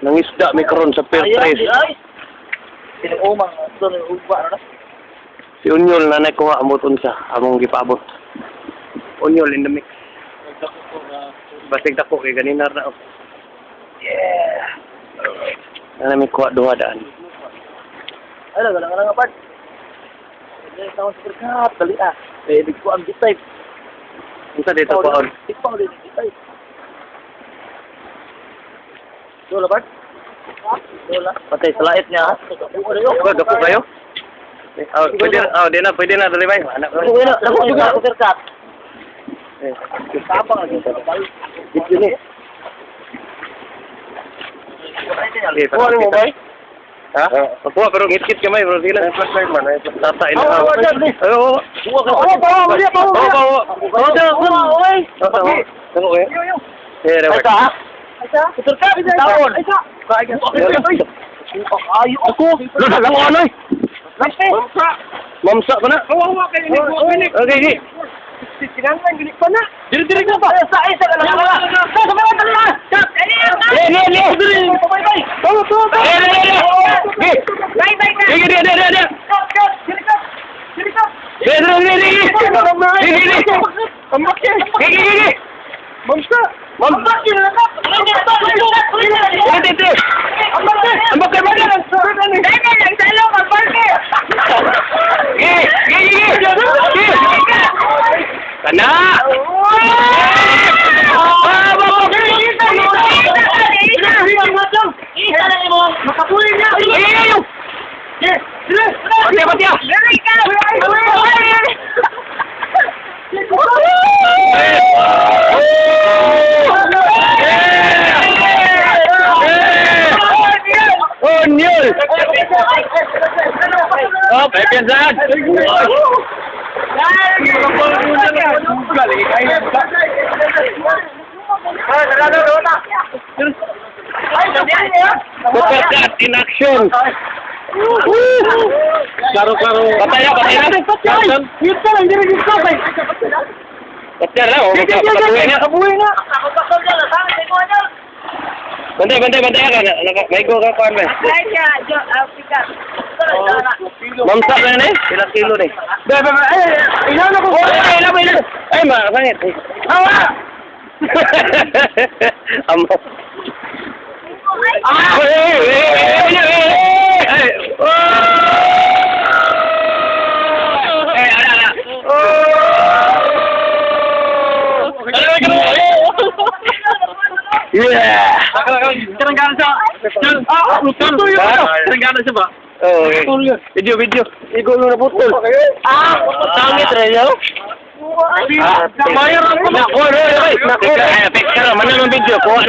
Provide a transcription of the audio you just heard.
Nangisda mi karon sa Pier Ay, 3. ay. Sinuumang, ito na yung uba, ano na? Si Unyol na nakuha amot unsa among gipaabot. Unyol in the mix. Basig dako kay ganina ra. Oh. Yeah. Na mi kuha duha daan. Ay, lang, lang, lang, part. Hindi, tawag sa berkat, dali ah. Eh, ibig ko ang bitay. Unsa dito kuhaon? Tikpa ulit, bitay. Dola, Bart? Dola. Patay sa lait niya. Kuha dako kayo? Oh, pwede na, oh, di na, pwede na, dali bay. Anak. Lago na, lago juga ako berkat. Eh, Tapang lagi. Video ni. Okay, Kuha ni mo, bay? Ha? Pakuha pero ngit-ngit kamay bro, sige lang. Flashlight man, ay Tata ina. Oh, oh, dyan, please. Ay, oo. Kuha ka. Oo, oo, oo, Oo, oo. Oo, oo, oo. Oo, oo. Oo, eh. Eh, Ay, sa, ha? Berkat, taon. Ayo ako. Lula lang ano eh. Mamsa! Mamsa ko na. Kawawa kayo ni Kuya. Okay, okay. Sinangan, gini pa na! Diri-diri ka pa. Sa isa ka lang. Sa sa mga dali na. Le, le, le. Bay bay. Le, le, le, le. Bay bay ka. Sige, dire, dire, dire. Cut cut. Dili cut. Dili cut. Dire, dire, dire, dire. Sige, sige. Tambak yan! Sige, sige. Mamsa! Mamsa. Dire, dire, dire. Ambak kayo, ambak. Sige, sige, sige. Sige. Kana. Ah, ba, ba. Ay, ay, ay, ay. Patya, patya. Onyol! Oh, pepiansan! Supercat in action! Klaro, klaro. Patay na, patay na! Patay na, oh, magkakabuhay na. Kabuhay na. Bantay, bantay, bantay ka. May go ka, kuhan ba? Mamsa na yun eh. Ilang kilo na eh. Be, be, be, ay, ilan ako? Oh, ay, ilan, ilan. Ay, masangit. Awa! Amo. Ah! Ay, ay, ay, ay, ay, ay, oh! Ay, ala, ala. Oh! Ay, ay, ay, ay. Yeah! Terengganu sa... Ah, putol yun. Terengganu siya ba? Oh, okay. Video, video. Igo na putol. Ah! Sangit, Reo. Bayar ako. Naku, ay, ay, ay. Naku, ay, picture, manalo ng video. Kuha.